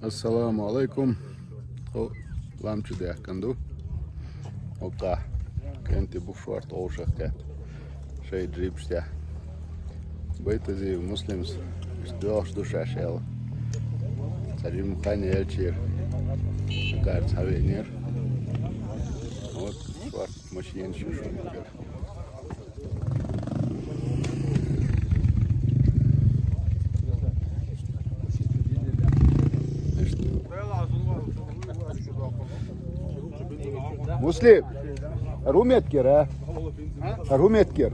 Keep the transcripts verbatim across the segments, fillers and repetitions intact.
Ассаламу алайкум. Тхо лам чу даьхкина ду. Оккха. КӀентий бу шортта вовшах кхетта. Шоай джипаш тӀа. Байтазиев Муслима, иштта доьлхуш ду шоаш аьлла. Цхьа жима хан яьлча, акхар цхьа веанера. Вот, шортта машенаш ю шоана. Муслим, хӀара хӀун меттиг яр, а? ХӀара хӀун меттиг яр?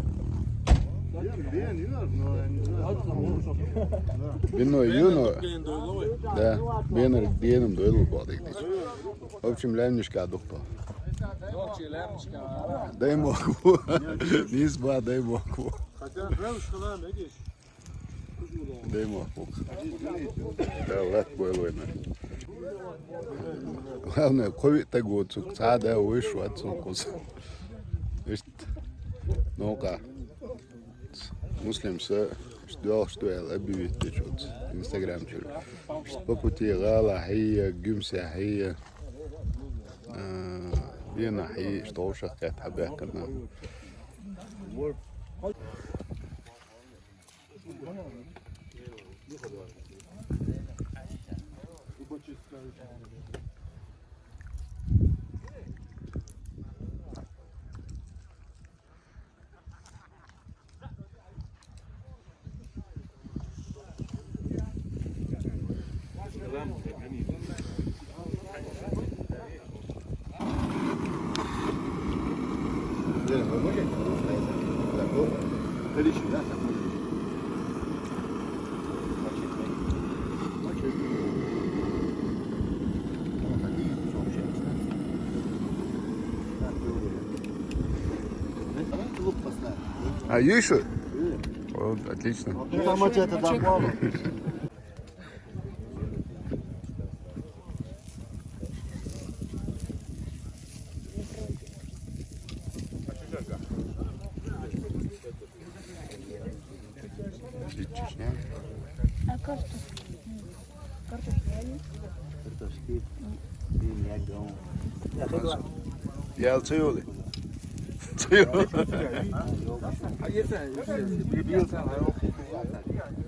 Бенар ю, но, да, бенар, бенам дойлу боху дика дича. В общем, лаьмнашка ду-кх тхо. Даймохк ву. Нийса бах, даймохк ву. Даймохк ву. Да, латта бойла вайна. Главное, кхо-виъ таг ву цунга. Цхьа а да, вуйш вац цунга кхуза. Иштта. Новкъа. Муслима, иштта доьлхуш ду аьлла, объявить дича оцу Instagram чуьра. Иштта по пути гӀала хьийя, Гуьмсе хьийя, а, Бена хьийя, иштта вовшах кхетта хьабаьхкина. А, ю шу? Вот, отлично. Ну, там мачете, да, мало. А картошка? Картошка али? Картошка. Ял ца йолу? Ца йолу.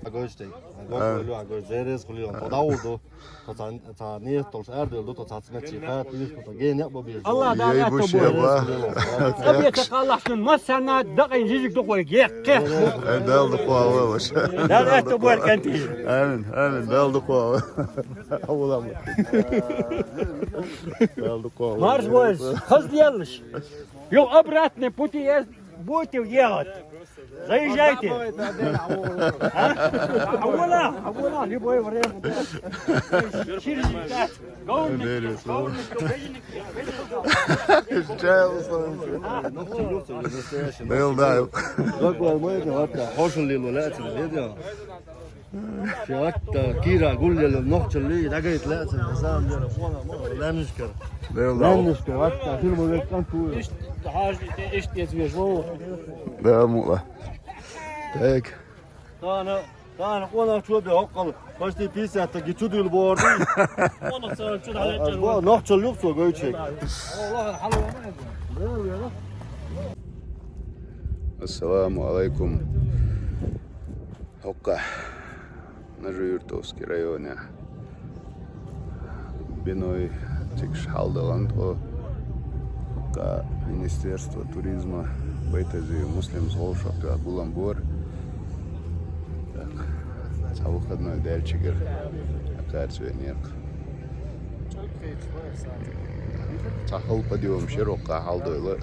Агош тей. Агош, агош, зерес хулион. Подауду. Цхьа, цхьа, цхьа нийса долуш арадевлла ду, тхо цхьацца меттиг хатта, тхо гена а бан беза. Аллах Дала аьтто бойла. Цхьаберш Аллах шуна массарна дакъийна жижиг дукха вай геккхе. Ай, Дала дукха вала ваша. Дала аьтто бойла кӀентий. Амин, амин, Дала дукха вала. Аллах. Дала дукха вала. Марш бойла, хаза лелаш. Юха обратный пути есть. Будете ехать, заезжайте. А? А вон, а вон, любое время. Через час. Говорит, говорит, говорит. Чай, Руслан. Дел дайл. Хошаллин валаьцна, видео. Ши ватта кийра гуллел нохчаллий, дагайта лаьцна, на самом деле, хона, мо, лаьмнашкара. Дел дал. Лаьмнашкара, ватта, хила ма веккан туй. Ишт, хьажа, ишт эцвеш вов. Да, мула. Так. Тана, тана, къонахчо бе хӀоккхал, почти пятьдесят таги чудуьйла борду. Къонах цара чу дӀалечча. Бо, нохчалла юха цо гойчу. Ассаламу алайкум. ХӀоккхахь Нажи-Юртовский районехь биной цигаш хьалдалан тхо, хӀоккхахь Министерство туризма Байтазиев Муслима вовшахтоьхна гулам бора. Так, цхьа выходной даьллачигара акхарца веанера. Цхьа хала подъёмаш яра хӀоккхахь хьалдойла.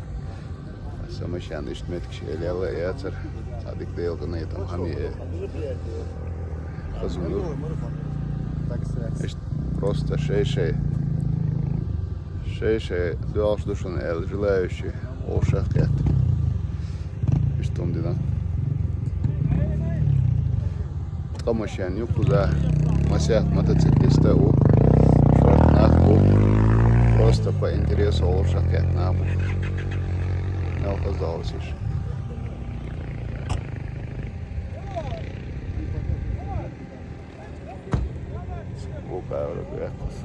Сан машен иштта меттигаш элла а яцара, цхьа дика Делан къинхетам хьан е хаза ду. Иштта просто шай-шай, шай-шай доьлхуш ду шуна аьлла, желающий вовшах кхетта. Иштта хӀума дина. Ткъа машен ю кхуза, масех мотоциклист а ву, шортта нах бу, просто по интересу вовшах кхетта нах бу. Мел хаза долуш иша. Bukā, bro, tu ēstas.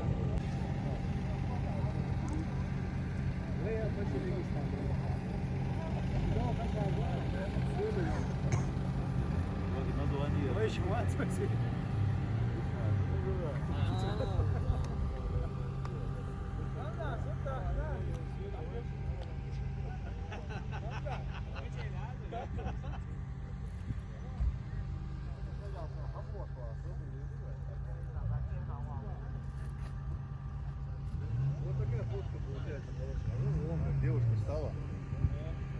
Вот такая фотка получается хорошая. Ну, вон как девушка встала.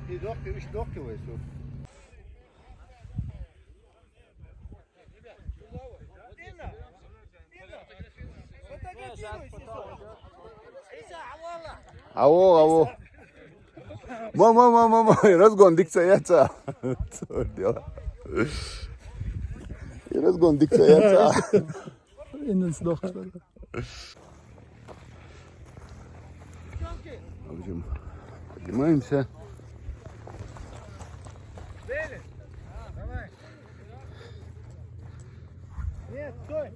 И лёгкий, видишь, лёгкий весь. Avo, avo. Ма, ма, ма, ма, ма, разгон дикцияца. Разгон дикцияца. Инден сдох, что ли? В общем, поднимаемся. Нет, стой!